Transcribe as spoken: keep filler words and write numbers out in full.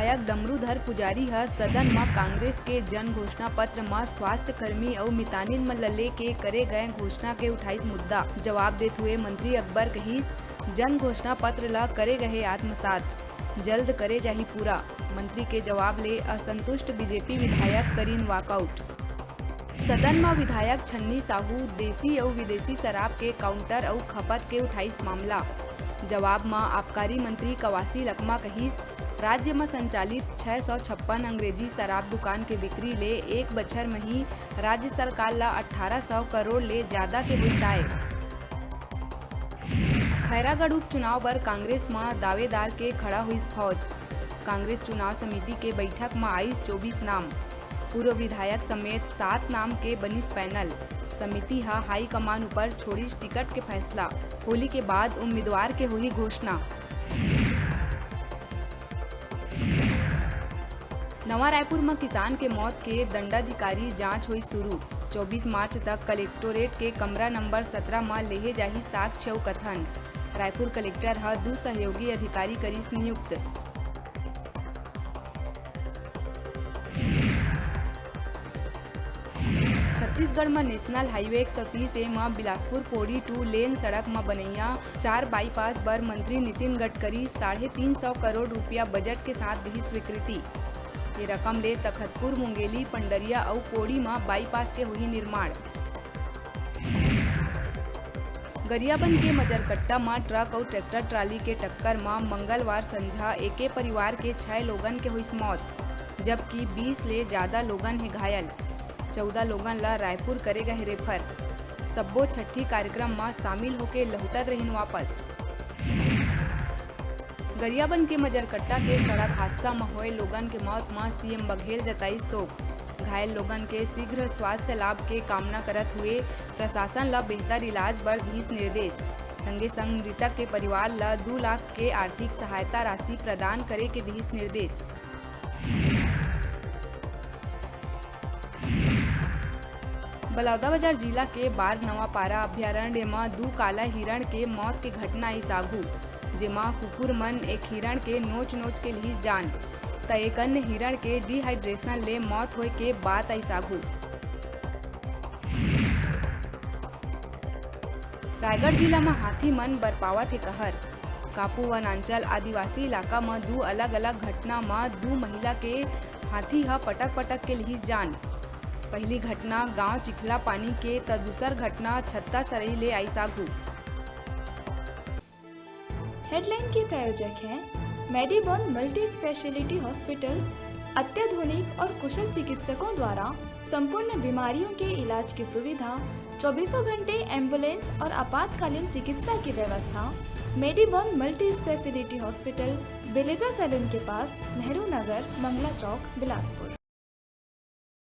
विधायक डमरूधर पुजारी ह सदन म कांग्रेस के जन घोषणा पत्र म स्वास्थ्य कर्मी अउ मितानिन मन ल लेके करे गए घोषणा के उठाइस मुद्दा। जवाब देत हुए मंत्री अकबर कहिस, जन घोषणा पत्र ल करे गए आत्मसात, जल्द करे जाही पूरा। मंत्री के जवाब ले असंतुष्ट बीजेपी विधायक करिन वॉकआउट। सदन म विधायक छन्नी साहू देसी अउ विदेशी शराब के काउंटर अउ खपत के उठाइस मामला। जवाब म आबकारी मंत्री कवासी लखमा कहिस, राज्य म संचालित छै सौ छप्पन अंग्रेजी शराब दुकान के बिक्री ले एक बछर म ही राज्य सरकार ल अट्ठारह सौ करोड़ ले जादा के होइस आय। खैरागढ़ उपचुनाव बर कांग्रेस म दावेदार के खड़ा होइस फौज। कांग्रेस चुनाव समिति के बैठक म आइस चौबीस नाम। पूर्व विधायक समेत सात नाम के बनिस पैनल। समिति ह हाईकमान ऊपर छोड़िस टिकट के फैसला। होली के बाद उम्मीदवार के होही घोषणा। नवा रायपुर म किसान के मौत के दंडाधिकारी जांच होई शुरू। चौबीस मार्च तक कलेक्टोरेट के कमरा नंबर सतरा म लेहे जाही साक्ष्य अउ कथन। रायपुर कलेक्टर ह दू सहयोगी अधिकारी करिस नियुक्त। छत्तीसगढ़ म नेशनल हाईवे एक सौ तीस ए म बिलासपुर पौड़ी टू लेन सड़क म बनइया चार बाईपास बर मंत्री नितिन गडकरी साढ़े तीन सौ करोड़ रुपया बजट के साथ दिही स्वीकृति। ये रकम ले तखतपुर, मुंगेली, पंडरिया अउ पौड़ी म बाईपास के होही निर्माण। गरियाबंद के मजरकट्टा म ट्रक अउ ट्रैक्टर ट्राली के टक्कर म मंगलवार संझा एके परिवार के छह लोगन के होइस मौत, जबकि बीस ले जादा लोगन हे घायल। चौदह लोगन ल रायपुर करे गए रेफर। सब्बो छट्ठी कार्यक्रम म शामिल होके लहुटत रहिन वापस। गरियाबंद के मजरकट्टा के सड़क हादसा म होए लोगन के मौत म सीएम बघेल जताइस शोक। घायल लोगन के शीघ्र स्वास्थ्य लाभ के कामना करत हुए प्रशासन ल बेहतर इलाज बर दिस निर्देश। संगे संग मृतक के परिवार ल दू लाख के आर्थिक सहायता राशि प्रदान करे के दिस निर्देश। बलौदाबाजार जिला के बारनवापारा अभयारण्य म दू काला हिरण के मौत के घटना आइस आघू, जेमा कुकुर मन एक हिरण के नोच नोच के लिहिस जान, त एक अन्य हिरण के डिहाइड्रेशन ले मौत होए के बात आइस आघू। रायगढ़ जिला म हाथी मन बरपावत हे कहर। कापू वनांचल आदिवासी इलाका म दू अलग-अलग घटना म दू महिला के हाथी ह पटक-पटक के लिहिस जान। पहिली घटना गांव चिखला पानी के, त दूसर घटना छत्ता सरई ले आइस आघू। हेडलाइन के प्रायोजक हैं मेडीबॉन मल्टी स्पेशलिटी हॉस्पिटल। अत्याधुनिक और कुशल चिकित्सकों द्वारा संपूर्ण बीमारियों के इलाज की सुविधा, चौबीसों घंटे एम्बुलेंस और आपातकालीन चिकित्सा की व्यवस्था। मेडीबॉन मल्टी स्पेशलिटी हॉस्पिटल, बेलेजा सैलून के पास, नेहरू नगर, मंगला चौक, बिलासपुर।